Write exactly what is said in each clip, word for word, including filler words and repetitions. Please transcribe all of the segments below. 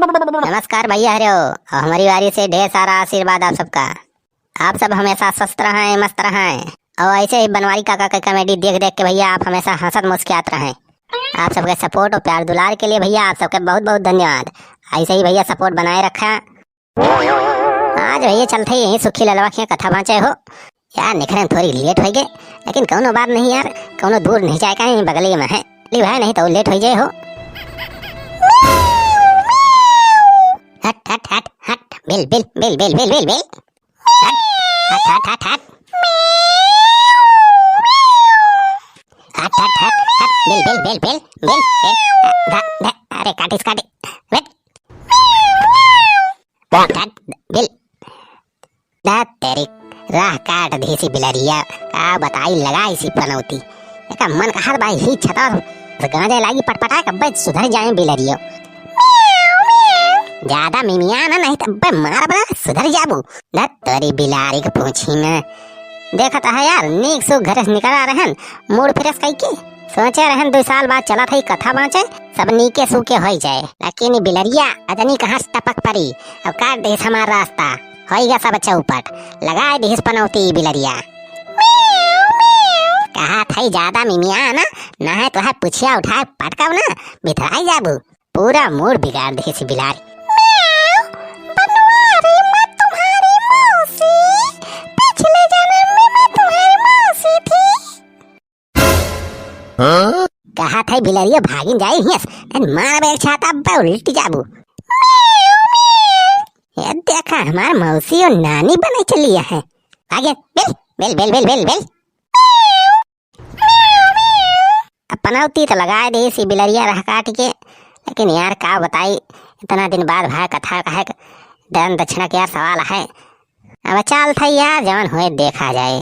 नमस्कार भैया हरिओ, और हमारी वारी से ढेर सारा आशीर्वाद आप सबका। आप सब हमेशा स्वस्थ रहें, मस्त रहें, और ऐसे ही बनवारी काका के comedy देख देख के भैया आप हमेशा हंसत मुस्कियात रहें। आप सबके support और प्यार दुलार के लिए भैया आप सबके बहुत बहुत धन्यवाद। ऐसे ही भैया support बनाए रखा। आज भैया चलत ही यहीं सुखी ललवा के कथा बाँचे हो। यार निकरे थोड़ी late होइ गए, लेकिन कौनो बात नहीं यार, कौनो दूर नहीं जाए का, यहीं बगली में है। ली भाई, नहीं तो late होइ जाए हो। हट, हट, हट, हट, बिल, बिल, बिल। हट, हट, हट, हट, हट। हट, हट, हट, हट, बिल, बिल, बिल, बिल, बिल, बिल। धा, धा, अरे काटिस, काटे। बैठ। हट, हट, बिल। धा तेरी, राह काट दिहिस ई बिलरिया, का बताई, लगाइस ई पनौती। एका मन कहत बा ही छतर गाँजे लागी पटपटाए, कब्बे सुधर जाए बिलरियो। ज्यादा मिमिया ना, नहीं तब्बे मार बना सुधर जाबू। धा तेरी बिलारी के पूछी ना। देखत है यार, नीक सुख घरे से निकला रहन, mood fresh कई के। सोचे रहन दो साल बाद चलत है कथा बाँचे, सब नीके सूके होई जाए। लेकिन ई बिलरिया अजनी कहाँ से टपक परी, अब काट दिहिस हमार रास्ता। होई गया सब चौपट, लगाए दिहिस पनौती ई बिलरिया। कहा था ज्यादा मिमिया ना, ना है तो है पुछिया उठाए पटकब ना, बिथराई जाबू। पूरा mood बिगाड़ दिहिस बिलारी। बनवारी, मैं तुम्हारी मौसी, पिछले जन्म में मैं तुम्हारी मौसी थी। हाँ? कहा था बिलरिया भागिन जाई हियस, तन मार बे छाता बे उल्टी जाबू। ये देखा हमार मौसी और नानी बने चली है। भागे, बिल, बिल, बिल। अब पनौती तो लगाए दिहिस ई बिलरिया राह काट के, लेकिन यार का बताई, इतना दिन बाद भाई कथा का है, दान दक्षिणा के यार सवाल है। अब चल था यार, जवन होए देखा जाए।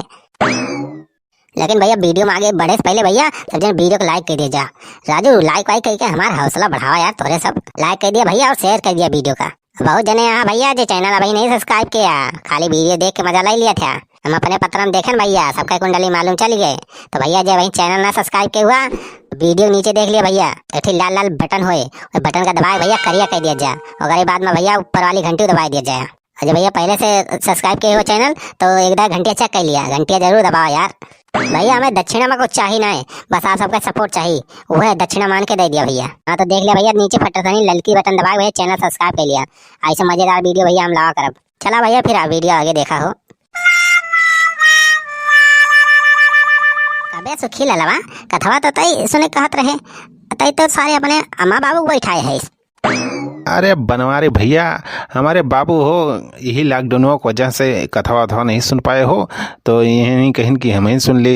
लेकिन भैया video में आगे बढ़े से पहले भैया सब जन video को like कर दिया जा। राजू like वाइक करके हमारा हौसला बढ़ावा यार, तोरे सब like कर दिया भैया और share कर दिया video का। बहुत जने यहाँ भैया जे channel अभी नहीं subscribe किया, खाली video देख के मजा ले लिया था। हम अपने पत्र में देखेन भैया, सबका कुंडली मालूम चल गए। तो भैया जे वही channel ना subscribe के हुआ, video नीचे देख लिया भैया, एक ठे लाल लाल button होए, वो button का दबाए भैया, करिया कर दिया जा। ओकरे बाद में भैया ऊपर वाली घंटी दबाए दिया जाए। और जे भैया पहले से subscribe के हो channel, तो एक दाए घंटिया check कर लिया, घंटिया जरूर दबाओ यार। भैया हमें दक्षिणा में कुछ चाहिए ना है, बस आप सबका support चाहिए, वो है दक्षिणा मान के दे दिया भैया। हाँ तो देख लिया भैया, नीचे फटतनी ललकी button दबा के भैया channel subscribe कर लिया। ऐसे मजेदार video भैया हम लावा करब। चला भैया फिर आप video आगे देखा हो। अबे सुखी ललवा, कथवा तो तई सुने कहत रहे, तई तो सारे अपने अम्मा बाबू को बैठाए है। अरे बनवारी भैया, हमारे बाबू हो, यही lockdown की वजह से कथवा वथवा नहीं सुन पाए हो, तो यही कहिन कि हम ही सुन ले।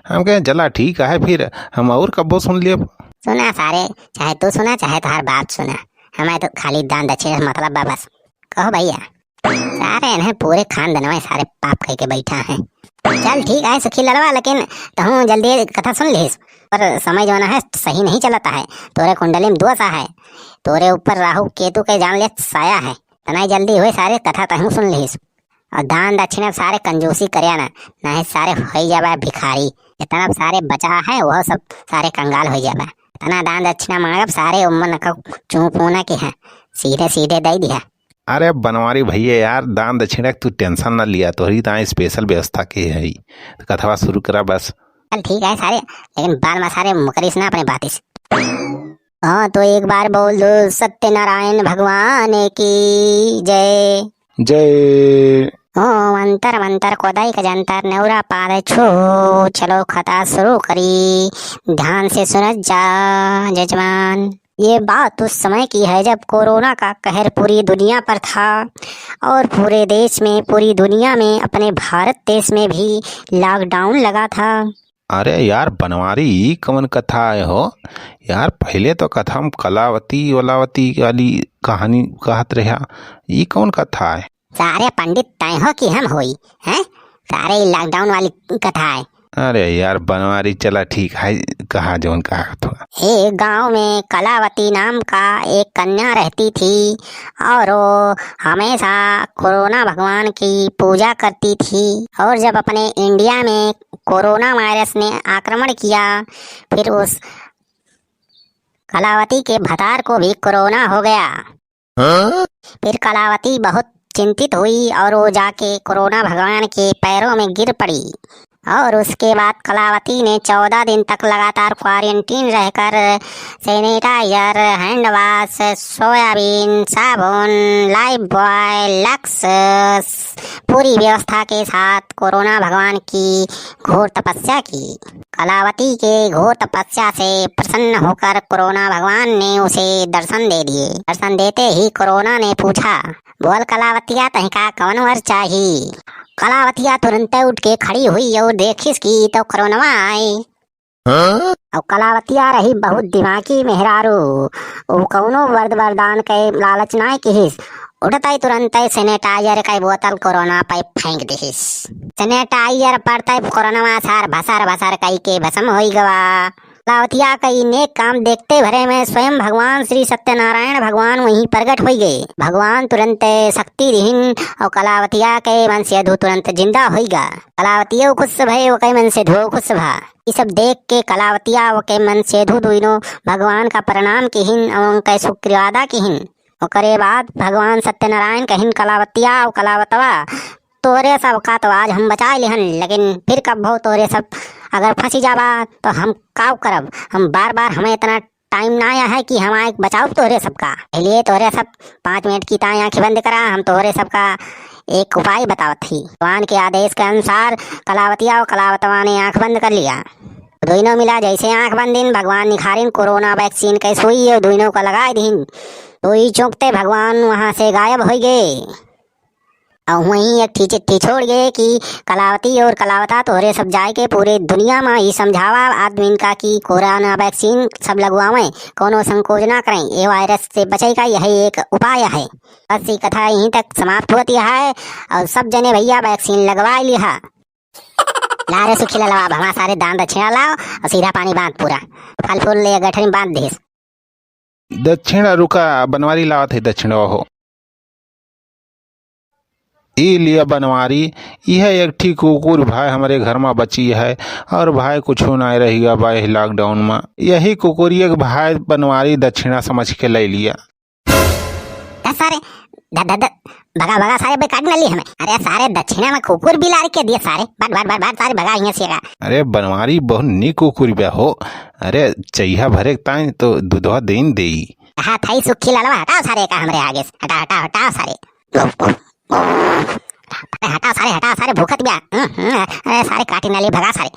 हम कहे चला ठीक है, फिर हम और कब्बो सुन लेब। सुना सारे, चाहे तू सुना चाहे तोहार बाप सुना, हमें तो खाली दान दक्षिणा से मतलब बा बस। कहो भैया। सारे इन्हें पूरे खानदनवा सारे पाप कह के बैठा है। चल ठीक है सुखी ललवा, लेकिन तहूँ जल्दी कथा सुन लिहिस, पर समय जौन है सही नहीं चलता है। तोरे कुंडली में दोष है, तोरे ऊपर राहु केतु के जान ले साया है। तना जल्दी हुए सारे कथा तहूँ सुन लिहिस। और दान दक्षिणा सारे कंजूसी करिया ना, नहीं सारे होई जाबा भिखारी। जितना सारे बचा है वह सब सारे कंगाल होई जाबा। तना दान दक्षिणा मांगब सारे उम्मन का चूं पूना के है, सीधे सीधे दे दिया। अरे बनवारी भैया यार, दान दक्षिणा के तू tension ना लिया, तोहरी ताई special व्यवस्था के है। तो कथवा शुरू करा बस। चल ठीक है सारे, लेकिन बाद में सारे मुकरिस ना अपने बातिस। हाँ तो एक बार बोल दो सत्यनारायण भगवान की जय। जय। ओम अंतर मंतर कोदाई का जंतर नेवरा पारे छो। चलो कथा शुरू करी, ध्यान से सुनत जा जजमान। ये बात उस समय की है जब कोरोना का कहर पूरी दुनिया पर था और पूरे देश में, पूरी दुनिया में, अपने भारत देश में भी lockdown लगा था। अरे यार बनवारी, ई कवन कथा है हो यार? पहले तो कथा में कलावती वलावती वाली कहानी कहत रहा, ई कवन कथा है? सारे पंडित तय हो कि हम होई, हैं? सारे ई lockdown वाली कथा है। अरे यार बनवारी, चला ठीक है, कहा जौन कहा तो। एक गांव में कलावती नाम का एक कन्या रहती थी और वो हमेशा कोरोना भगवान की पूजा करती थी। और जब अपने इंडिया में कोरोना वायरस ने आक्रमण किया, फिर उस कलावती के भतार को भी कोरोना हो गया। हाँ? फिर कलावती बहुत चिंतित हुई और वो जाके कोरोना भगवान के पैरों में गिर पड़ी। और उसके बाद कलावती ने चौदह दिन तक लगातार क्वारंटीन रहकर sanitizer, hand wash, सोयाबीन, साबुन, Lifebuoy, Lux, पूरी व्यवस्था के साथ कोरोना भगवान की घोर तपस्या की। कलावती के घोर तपस्या से प्रसन्न होकर कोरोना भगवान ने उसे दर्शन दे दिए। दर्शन देते ही कोरोना ने पूछा, "बोल कलावतिया, तहिका कवन वर चाही?" कलावतिया तुरंते उठ के खड़ी हुई और देखिस कि ई तो कोरोनवा आए। हाँ? और कलावतिया रही बहुत दिमागी मेहरारू, ऊ कौनो वर वरदान के लालच नाय किहिस। उठतई तुरंतई sanitizer के बोतल कोरोना पे फेंक दिहिस। Sanitizer पड़तई कोरोनवा सार भसर भसर कई के भस्म होई गवा। कलावतिया का ई नेक काम देखते भरे में स्वयं भगवान श्री सत्यनारायण भगवान वहीं प्रगट होई गए। भगवान तुरंत शक्ति दिहिन और कलावतिया के मनसेधु तुरंत जिंदा होई गा। कलावतियो खुश भय, ओके मनसेधु खुश भा। ई सब देख के कलावतिया ओके मनसेधु दुइनो भगवान का प्रणाम किहिन और उनके शुक्रियादा किहिन। ओकरे बाद भगवान सत्यनारायण कहिन, "कलावतिया और कलावतवा, तोहरे सबका तो आज हम बचाए लिहन, लेकिन फिर कब्बो तोहरे सब अगर फंसी जाबा तो हम काव करब? हम बार बार, हमें इतना टाइम ना आया है कि हम आए बचाउब तोहरे सबका। इसलिए तोहरे सब पाँच मिनट की ताई आँखें बंद करा, हम तोहरे सबका एक उपाय बतावत ही।" भगवान के आदेश के अनुसार कलावतिया और कलावतवा ने आँख बंद कर लिया। दोनों मिला जैसे आँख बंदिन, भगवान निखारिन कोरोना वैक्सीन के सुई और दोनों का लगाए दीन। सुई चौंकते भगवान वहाँ से गायब हो गए। और वहीं एक ठे चिट्ठी छोड़ गए कि कलावती और कलावता तोहरे सब जाए के पूरे दुनिया में ई समझावा आदमीन का कि कोरोना वैक्सीन सब लगवावें, कौनो संकोच ना करें, ये वायरस से बचे का यही एक उपाय है। बस ई कथा यहीं तक समाप्त होती है और सब जने भैया वैक्सीन लगवा लिहा। ला रे सुखी ललवा, भवा सारे दान दक्षिणा लाओ और सीधा पानी बांध पूरा। फल फूल ले गठरी बांध देस। दक्षिणा रुका, बनवारी लावत है दक्षिणा हो। ई लिया बनवारी, यह एक ठी कुकुर भाई हमरे घर मा बची है और भाई कुछो नाय रहिगा बा यही lockdown मा। यही कुकुरिया के भाई बनवारी दक्षिणा समझ के ले लिया। द सारे, द, द, द, भगा, भगा सारे, बे काट न ली हमें। अरे सारे दक्षिणा मा कुकुर बिलार के दिए सारे। बाट, बाट, बाट, बाट सारे भगा यहाँ से का। अरे बनवारी बहुत नीक कुकुर बा हो। अरे चैहा भरे ताई तो दूधवा देन देई। हाँ, थाई सुखी ललवा, हटाओ सारे का हमरे आगे से। हटा, हटा, हटाओ सारे। अरे हटाओ सारे, हटाओ सारे, भूखत बा। हम्म, हम्म, अरे सारे काटी नाली भगा सारे।